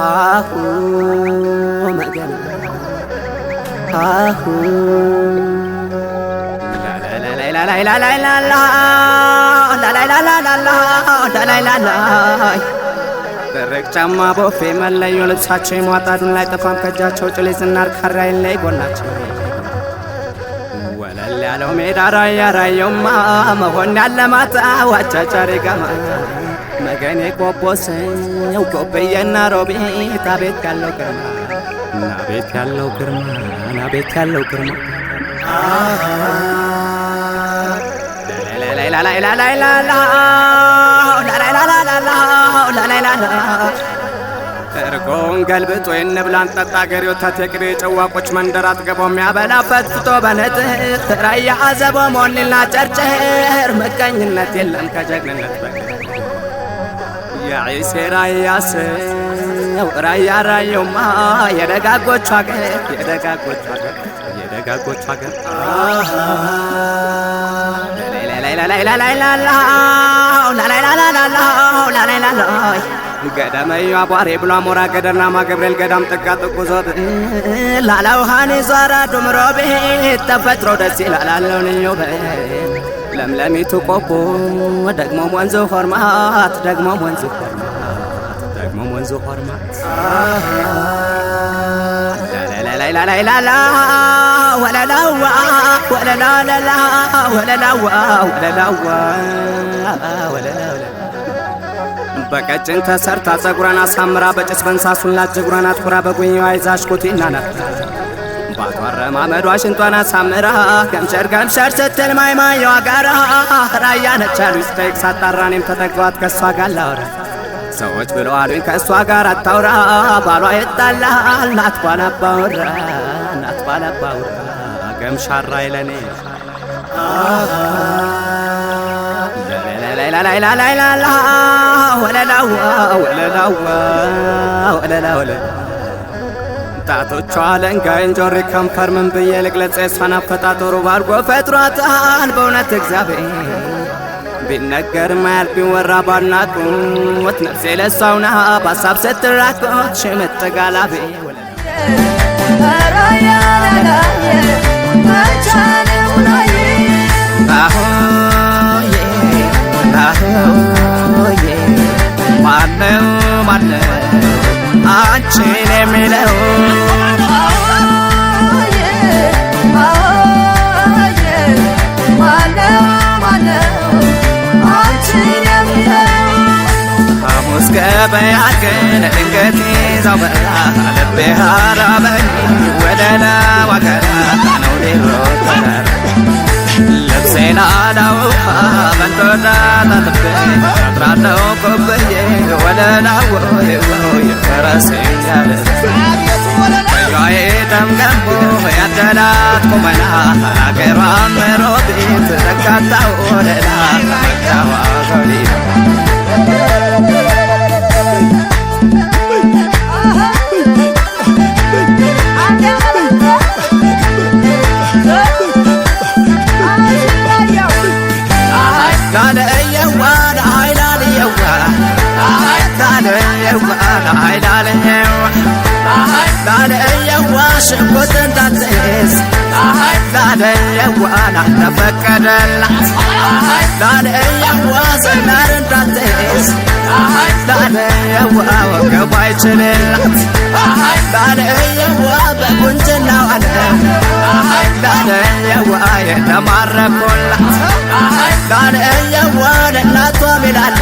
አሁ መገና አሁ ደረቅ ጫማ ቦፌ መለዮ ልብሳቸው የሟጣዱን ላይ ጠፋም ከእጃቸው ጭሌ ዝናር ካራይን ላይ ጎናቸው ወለል ያለው ሜዳ ራያ ራየውማ መሆን ያለማጣ ዋቻቻሪ ገማ መገኔ ቆቦሰው ቆብዬና ሮቤት አቤት ያለው ግርማ ናቤት ያለው ግርማ ናቤት ያለው ግርማ እርጎውን ገልብጦ የንብላን ጠጣ ገሬው ተቴቅቤ ጨዋቆች መንደር አጥገቦ የሚያበላ ፈትፍቶ በነጥር ራያ አዘቦ ሞኒና ጨርጨር ምቀኝነት የለም ከጀግንነት በቀር የዒሴ ራያ ሰው ራያ ራየውማ የደጋጎቹ አገር የደጋጎቹ አገር የደጋጎቹ አገር ገዳመዩ አቧሬ ብሎ አሞራ ገደርናማ ገብርኤል ገዳም ጥጋ ጥቁዞት ላላውሃን ዟራ ዱምሮ ቤት ተፈጥሮ ደስ ይላል አለው ልዩ ለምለሚቱ ቆቦ ደግሞ ወንዙ ሆርማት ደግሞ ወንዙ ሆርማት ደግሞ ወንዙ ሆርማት ላላላላላላ ወለላዋ ወለላላላ ወለላዋ ወለላዋ ወለላላ በቀጭን ተሰርታ ጸጉሯን አሳምራ በጭስ በንሳሱላት ጀግሯን አትኩራ በጉኛዋ ይዛሽ ኮቴና ናት ባቷ አረማመዷ ሽንጧን አሳምራ ገምሸር ገምሸር ስትል ማይማየዋ ጋራ ራያ ነች አሉኝ ስጠይቅ ሳጣራ እኔም ተጠግቷት ከእሷ ጋር ላውራ ሰዎች ብለው አሉኝ ከእሷ ጋር አታውራ ባሏ ይጣላል ናት ባላባውራ ናት ባላባውራ ገምሻራ ይለኔ ላላላላላላ ወለላዋ ወለላዋ ወለላ ጣቶቿ ለንጋ እንጆሪ ከንፈር ምን ብዬ ልግለጽ የሷን አፈጣጠሩ ባርጎ ፈጥሯታል በእውነት እግዚአብሔር ቢነገር ማያልቅ ቢወራ ባድናቆት ነፍሴ ለሷው ና በሀሳብ ስትራቆት ሽምጥ ጋላቤ ራያ ላላየ መቻለው ላይ አሆዬ አሆዬ ማነው ማነው አንቺን የሚለው አየ አየ ማነው ማነው አንቺን የሚለው ሐሙስ ገበያ ግን ድንገት ይዛው በላ ልቤ ሀራበኝ ወደ ለዋገራ ነው ሌሎ ተራራ ልብሴን አላውሃ በንጦዳ ታጥቤ አድራለሁ ቆብዬ ወለላ ወይ ወይ ፈረሴን ጋልቤ ቀያዬ ደምገሞ ያደላት ቁመና አገሯ ምሮቤት ዘጋታ ወለላ መጋዋ ገሊላ ላለየዋ ላይላለየዋ ላለየዋ ላይላለየዋ ላለየዋ ሽጉጥ እንዳትይዝ ላለየዋ ላልተፈቀደላት ላለየዋ ዝናር እንዳትይዝ ላለየዋ ወገቧ አይችልላት ላለየዋ በቁንጅናዋ ነው ላለየዋ የተማረኩላት ላለየዋ ለእናቷም ይላሉ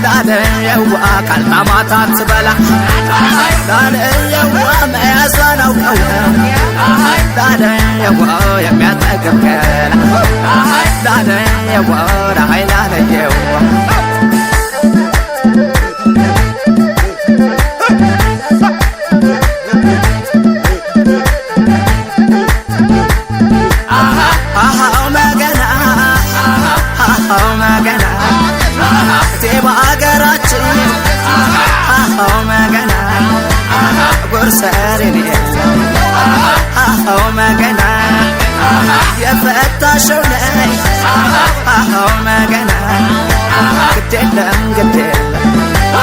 ላለየዋ ካልጣማት አትበላ ላለየዋ መያዟን አውቀው ላለየዋ የሚያጠግብ ገላ ላለየዋ ላለየዋ አሃው መገና አሃው መገና በአገራችን አሃው መገና ጉርሰሪን አሃው መገና የፈታሽው ነይ አሃው መገና ግድ የለም ግድ የለም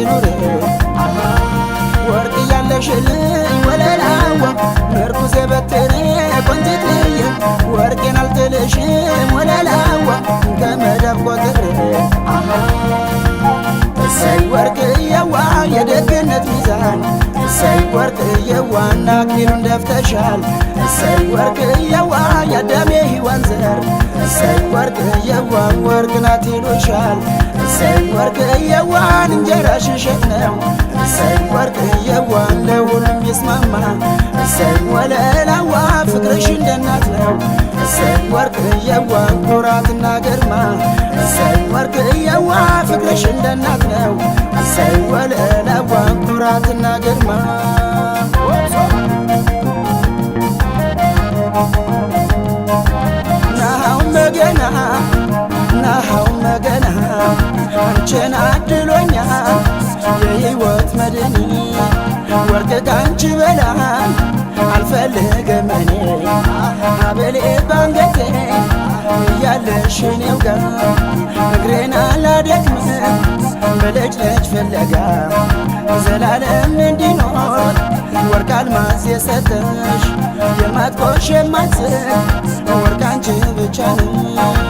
ትኑር። ወርቅ እያለሽልኝ ወለላዋ ምርኩዜ በትሬ ቆንጅትዬ፣ ወርቄን አልጥልሽም ወለላዋ ከመዳብ ቆጥሬ። እሰይ ወርቅየዋ የደግነት ሚዛን፣ እሰይ ወርቅየዋና አክሊሉን ደፍተሻል። እሰይ ወርቅየዋ የአዳሜ ሔዋን ዘር፣ እሰይ ወርቅየዋ ወርቅ ናት ይሉሻል። እሰይ ወርቅየዋን እንጀራሽ እሸት ነው። እሰይ ወርቅየዋን ለሁሉም ይስማማ። እሰይ ወለላዋ ፍቅርሽ እንደ እናት ነው። እሰይ ወርቅየዋ ኩራትና ግርማ። እሰይ ወርቅየዋ ፍቅርሽ እንደ እናት ነው። እሰይ ወለላዋ ኩራትና ግርማ። ናሃው መገና ናሃው መገና አንቺን አድሎኛል የሕይወት መድኒ፣ ወርቅ ካንቺ በላይ አልፈልግም እኔ፣ ሀብሌ ባንገቴ እያለሽ እኔው ጋር እግሬን አላደክምም በልጅ ልጅ ፍለጋ። ዘላለም እንዲኖር ወርቅ አልማዝ የሰጠሽ፣ የማትቆሽ የማትስቅ ወርቅ አንቺ ብቻ ነሽ።